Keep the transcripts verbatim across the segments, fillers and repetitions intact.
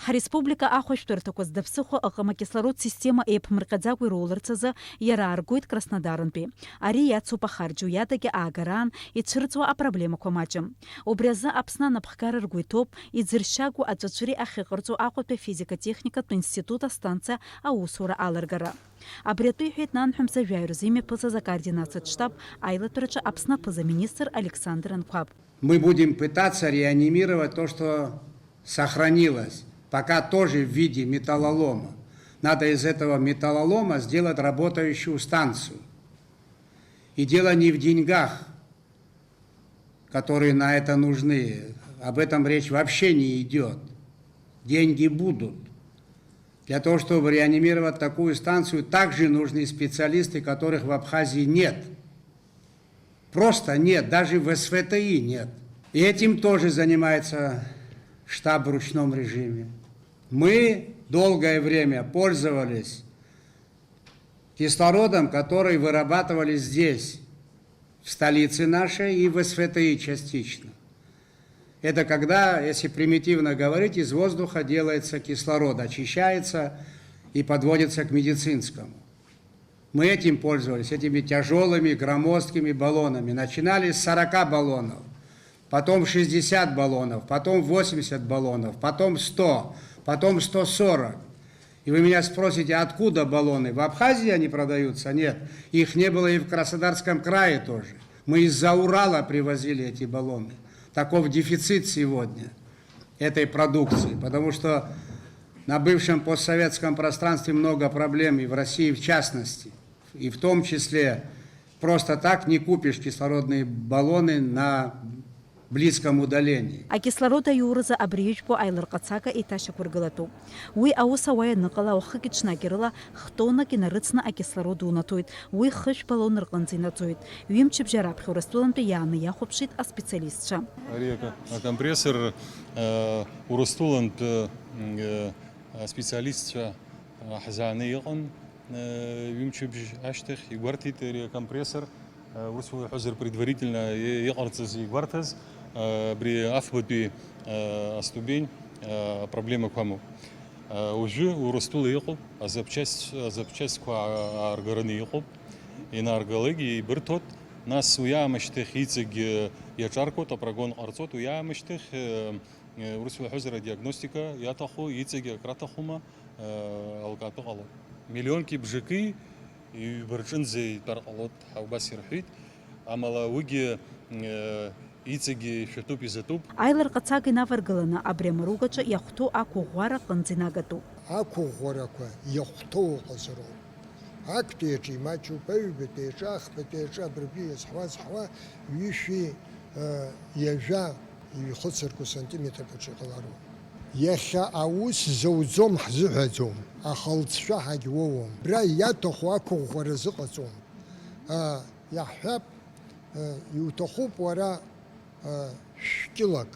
Ҳреспублика ахәышәтәырҭақәа зда ԥсыхәа ыҟам акислород система еиԥмырҟьаӡакәа ируларц азы иара ааргоит Краснодарынтәи. Ари иацуп ахарџь, уи адагьы аагараан ицәырҵуа апроблемақәа маҷым. Убри азы Аԥсны анапхгара ргәы иҭоуп иӡыршьагоу аҵәаҵәыреи ахьыҟарҵо Аҟәатәи афизика-техникатә институт астанциа аусура алыргара. Абри атәы иҳәеит нанҳәа мза жәаҩа рзы имҩаԥысыз акоординациатә штаб аилатәараҿы Аԥсны аԥыза-министр Александр Анқәаб. Мы будем пытаться реанимировать то, что сохранилось, пока тоже в виде металлолома. Надо из этого металлолома сделать работающую станцию. И дело не в деньгах, которые на это нужны. Об этом речь вообще не идет. Деньги будут. Для того, чтобы реанимировать такую станцию, также нужны специалисты, которых в Абхазии нет. Просто нет, даже в СВТИ нет. И этим тоже занимается штаб в ручном режиме. Мы долгое время пользовались кислородом, который вырабатывали здесь, в столице нашей и в СВТИ частично. Это когда, если примитивно говорить, из воздуха делается кислород, очищается и подводится к медицинскому. Мы этим пользовались, этими тяжелыми громоздкими баллонами. Начинали с сорока баллонов, потом шестьдесят баллонов, потом восемьдесят баллонов, потом сто, потом сто сорок. И вы меня спросите, откуда баллоны? В Абхазии они продаются? Нет. Их не было и в Краснодарском крае тоже. Мы из-за Урала привозили эти баллоны. Таков дефицит сегодня этой продукции, потому что на бывшем постсоветском пространстве много проблем, и в России в частности. И в том числе просто так не купишь кислородные баллоны на близком удалении. Акислород аиуразы абри ижәпоу аиларҟацага еиҭашьақәыргылатәуп. Уи аус ауа ианыҟала, уахыки-ҽнаки рыла хтоннак инарыцны акислород унаҭоит, уи хышә баллон рҟынӡа инаӡоит. Ҩымчыбжьа раԥхьа Урыстәылантәи иааны иахәаԥшит аспециалистцәа. Ари ака-, акомпрессор, э, Урыстәылантә, э, э, аспециалистцәа, э, ҳзааны иҟан, э, ҩымчыбжь ашьҭахь игәарҭеит ари акомпрессор, э, урысла иҳәозар, предварительно и-, иҟарҵаз игәарҭаз, э, абри афбатәи, э, аступень, э, апроблемақәа амоуп. Э, уажәы Урыстәыла иҟоуп, азапчасть, азапчастьқәа аа-, ааргараны иҟоуп, инааргалак еибырҭоит, нас уи аамышьҭахь иҵегь, э, иаҿаркуеит, апрогон ҟарҵоит, уи аамышьҭахь, э, Э, урысла иҳәозар, адиагностика иаҭаху иҵегьы акраҭахума, э, алкаатәы ҟалоит. Миллионки бжаки ҩба рҿынӡа итәар ҟалоит ҳәа убас ирҳәеит, амала уигьы, э, иҵегьы ишәатәуп, изатәуп. Аиларҟацага инаваргаланы абри амаругаҿы иахәҭоу ақәыӷәӷәара аҟынӡа инагатәуп. Ақәыӷәӷәарақәа иахәҭоу ыҟазароуп. Актәи аҿы имаҷуп, аҩбатәи аҿы, ахԥатәи аҿы, абыржәы иазҳуа-зҳуа ҩышәи, э, ҩажәа, ҩхыҵыргәа сантиметрқәаҿы иҟалароуп. Иахьа аус зауӡом ҳзыҳәаӡом, аха лҵшәа ҳагьуоуам. Абра иаҭаху ақәыӷәӷәара зыҟаҵом. А, иаҳҳәап, э, иуҭахуп уара, э, шәкьылак.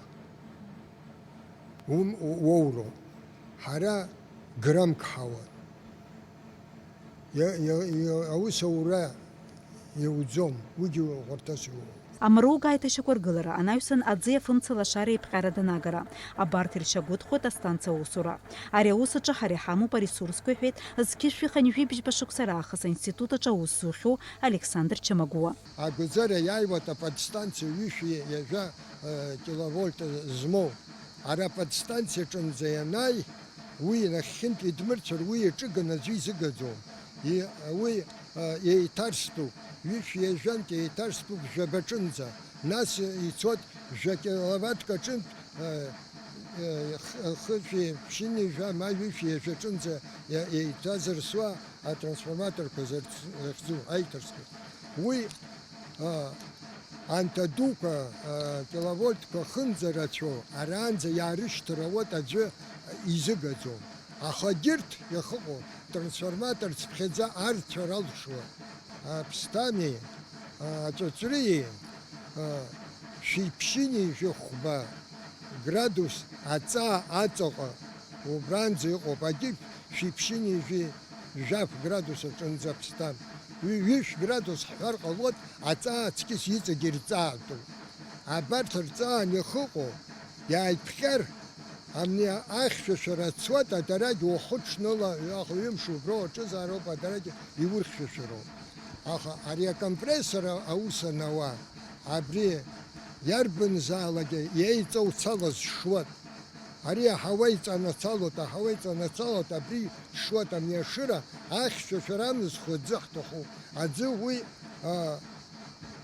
Ум-, уоуроуп. Ҳара граммк ҳауан. Иа-, иа-, иа-, аус аура иауӡом, уигьы ӷәарҭас иоуам. Амаруга аиҭашьақәыргылара анаҩсан аӡы иафымца лашара иԥҟьара данагара, абарҭ иршьагәыҭхоит астанциа аусура. Ари аус аҿы ҳара иҳамоуп аресурсқәа, иҳәеит, зқьи жәшәи хынҩажәи бжьба шықәса раахыс аинститут аҿы аус зухьоу Александр Чамагәуа. Агәаӡара иааиуеит аподстанциа ҩышәи ҩажәа, э, киловольт змоу. Ара аподстанциа аҿынӡа ианааи, уи нахьхьынтә идмырцәар, уи иаҿыганы аӡәы изыгаӡом. И-, уи, э, еиҭарстәуп, ҩышәи ҩажәантә еиҭарстәуп жәабаҿынӡа. Нас ицоит жәа киловаттк аҿынтә, э, э, х-, хышәи ԥшьыни жәа ма ҩышәи ҩажәаҿынӡа е-, еиҭазырсуа атрансформаторқәа зарц-, захьӡу, аиҭарстәу. Уи, а, анҭ адуқәа, а, киловольтқәа хынӡа рацәоу, араанӡа иаарышьҭыр ауеит аӡәы изыгаӡом. Аха егьырҭ иахыҟоу трансформатор цыԥхьаӡа арцәар алшоит. Аԥсҭани, а, аҵәыҵәреи, а, шәи ԥшьыни жәохәба градус аҵаа аҵаҟа убранӡа иҟоуп, агьырҭ шәи ԥшьыни жәи жәаф градус аҿынӡа ԥсҭан. Ҩ-, ҩышә градус ҳҳәар ҟалоит, аҵаа аҵкьыс иҵегь ирҵаатәуп. Абарҭ рҵаа анихыҟоу, иааиԥҟьар, Амни ахьшәашәара ацуеит, адарагь уахыҽныла, аха ҩымш убра уаҿызаароуп, адарагь иурхьшәашәароуп. Аха ари акомпрессор аус анауа, абри иарбанзаалак еиҵоу цала зшуеит. Ари аҳауа иҵанацалоит, аҳауа иҵанацалоит, абри шуеит, амни ашыра ахьшәашәара амызхуа аӡы ҳҭахуп. Аӡы уи, а,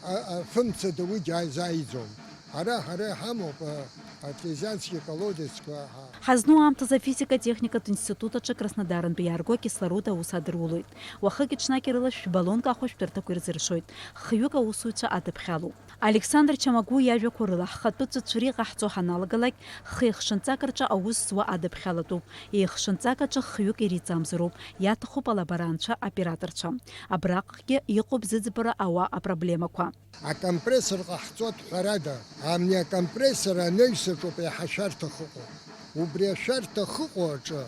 а, афымцада уи џьа-, заиӡом. Ара ҳара иҳамоуп, а, артезиански колодецқәа, ҳа- Ҳазну аамҭазы афизика-техникатә институт аҿы Краснодарынтәи иаарго акислород аус адырулоит. Уахыки-ҽнаки рыла шә-баллонк ахәа шәтәырҭақәа ирзыршоит. Хҩык аусуцәа адыԥхьалоуп. Александр Чамагәуа иажәақәа рыла, ҳхатәы ҵәыцәра иҟаҳҵо ҳаналагалак, хы-еихшынҵак рҿы аус зуа адыԥхьалатәуп. Еихшынҵак аҿы хҩык иреиҵамзароуп, иаҭахуп алаборанцәа, операторцәа. Абраҟгьы иҟоуп зыӡбара ауа апроблемақәа. Акомпрессор ҟаҳҵоит, ҳәарада, амни акомпрессор анаҩсаҿоуп еиҳа шәарҭах ыҟоу. Убри ашәарҭах ыҟоу аҿы,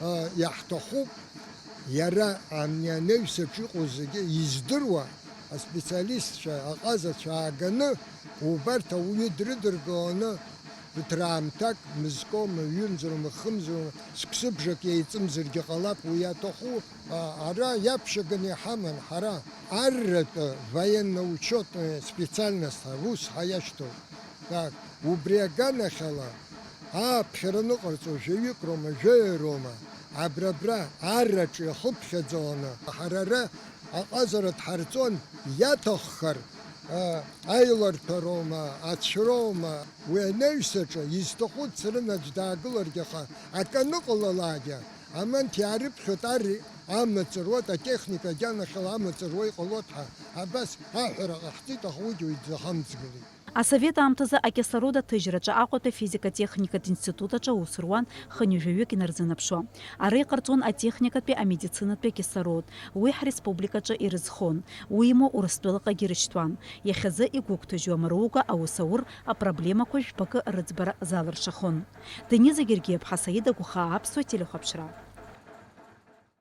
а, иаҳҭахуп, иара амни анаҩсаҿ иҟоу зегьы издыруа аспециалистцәа, аҟазацәа ааганы, убарҭ ауаҩы дрыдыркыланы, ԥыҭраамҭак, мызкоума, ҩымзароума, хымзароума, зқәсыбжак еиҵымзаргьы ҟалап, уи иаҭаху, а, ара иаԥшьаганы иҳаман, ҳара арратәы военно-учетная специальность ус ҳаиашьҭоуп. Так, убри аганахьала, ааԥхьара аныҟарҵо жәаҩык роума, жәаҩа роума, абра-абра арраҿы иахыԥхьаӡаланы, ҳара ара аҟазара дҳарҵон, иаҭаххар, а, аиларҭәа роума, ацәроума, уи анаҩсаҿы изҭаху дцараны аӡә даагыларгьы, аха акы аныҟалалакгьы, аманҭ иаарыԥхьоит, ар амаҵ руеит, атехника аганахьала амаҵ руа иҟалоит ҳәа, абас аҳәара ҟаҳҵеит, аха уигьы уаҩ дзахамҵгылеит. Асовет аамҭазы акислород аҭыжьраҿы Аҟәатәи афизика-техникатә институт аҿы аус руан хынҩажәаҩык инарзынаԥшуа. Ара иҟарҵон атехникатәи, амедицинатәи акислород, уи ҳреспубликаҿы ирызхон, уимоу Урыстәылаҟагьы ирышьҭуан. Иахьазы игәыгәҭажьуа Мыруга аус аур апроблемақәа жәпакы рыӡбара залыршахон. Дениза Гергиаԥҳа, Саида Гәхаа, Аԥсуа телехәаԥшра.